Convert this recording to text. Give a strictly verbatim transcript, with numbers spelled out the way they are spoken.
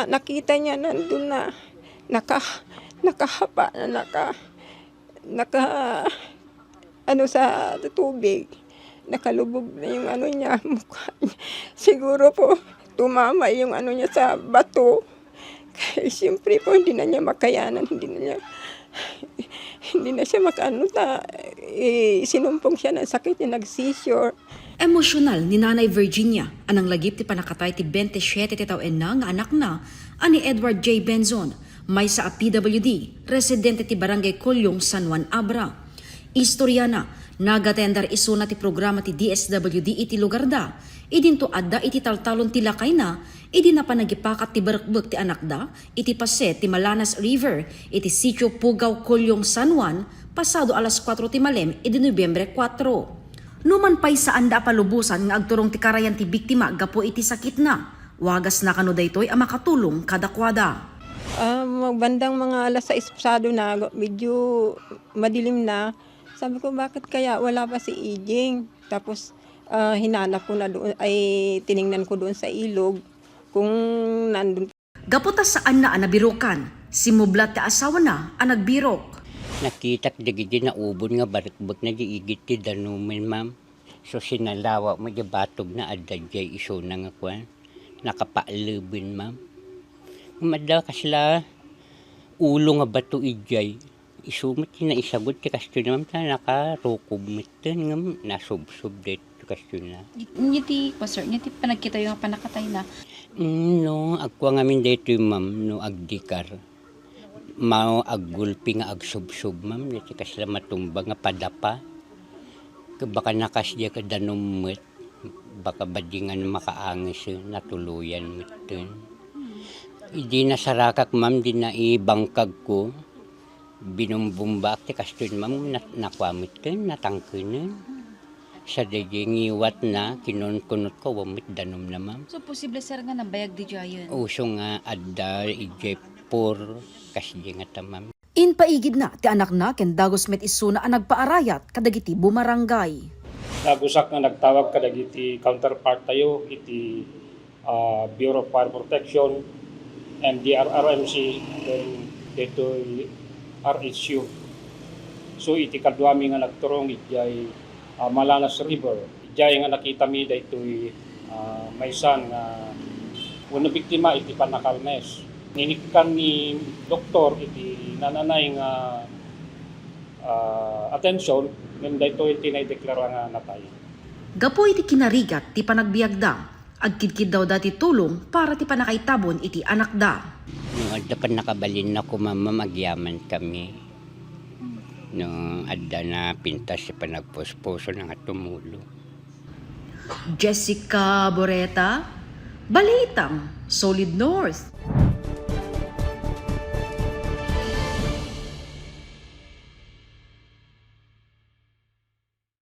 nakita niya nandun na naka-, nakahapa na naka-, naka-, ano sa tubig. Nakalubog na yung ano niya, mukha niya. Siguro po, tumama yung ano niya sa bato. Kaya siyempre po, hindi na niya makayanan, hindi na niya, hindi na siya makaano ta, eh, sinumpong siya ng sakit, yung nag-seizure. Emosyonal ni Nanay Virginia a nanglagip ti pannakatay ti twenty-seven ti tawenna nga anakna a ni Edward J. Benzon, maysa a P W D, residente ti Barangay Colyong, San Juan, Abra. Istoriana, nag-attendar isuna ti programa ti D S W D iti lugarda. Idinto adda iti taltalon ti lakayna, idi napanagipakat ti barekbek ti anakda iti paset ti Malanas River iti Sitio Pugaw, Colyong, San Juan, pasado alas kuatro ti malem idi Nobyembre kuatro. Numan pay saanda a palubosan nga agturong ti karayan ti biktima gapu iti sakitna, wagasna kano daytoy a makatulong kadakuada. Ah, bandang mga alas sais pasado na, medyo madilim na. Sabi ko, "Bakit kaya wala pa si Ijing?" Tapos, ah, hinanap ko na doon, ay, tiningnan ko doon sa ilog kung nandun. Gapu ta saanna a nabirukan, simmublat ti asawana a nagbirok. Nakitak dagiti naubon nga barekbekna di igid ti danumen, ma'am. So, sinalawa mo di batog na adda jay isuna nga kuan. Nakapaleben, ma'am. Ngem adda kasla ulo nga bato ijay. Isu met ti naisagod ti kastoy, ma'am, ta nakarukob metten ngem nasubsob daytoy kastoy na. Iti, sir, iti panagkitayo nga pannakatayna. Mm, no, agkua ngamin daytoy, ma'am, no agdikar. Mao aggulpi nga agsubsob, ma'am, daytoy kasla matumba nga padapa. Ket baka nakasdiay ket danum met, baka badingan makaangis, natuloyan metten. Idi nasarakak, ma'am, di naibangkagko, binumbumbaak ti kastoy, ma'am, nat-, nakua metten, natangkenen. Sa daydi ngiwatna, kinunkunotko, awan met danumna, ma'am. So, posible, sir, nga nabayag di jayen? Uso nga adda idiay four, kasdi nga ta, ma'am. Impaigidna ti anakna ken dagus met isuna a nagpaarayat kadagiti bumarangay. Dagusak nga nagtawag kadagiti counterpart tayo iti, ah, Bureau of Fire Protection, M D R R M C, ken ditoy R H U. So, iti kaduami nga nagturong idiay, ah, Malanas River. Idiay nga nakitami daytoy, ah, maysa nga wenno biktima iti pannakalmes. Inikkan ni doktor iti nananay nga, ah, atensyon, ngem daytoy ti naideklara nga natay. Gapu iti kinarigat ti panagbiagda, agkidkiddawda ti tulong para ti pannakaitabon iti anakda. No adda pannakabalinna koma, ma'am, agyamankami. No adda napintas ti panagpuspuso nga tumulong. Jessica Boreta, Balitang Solid North.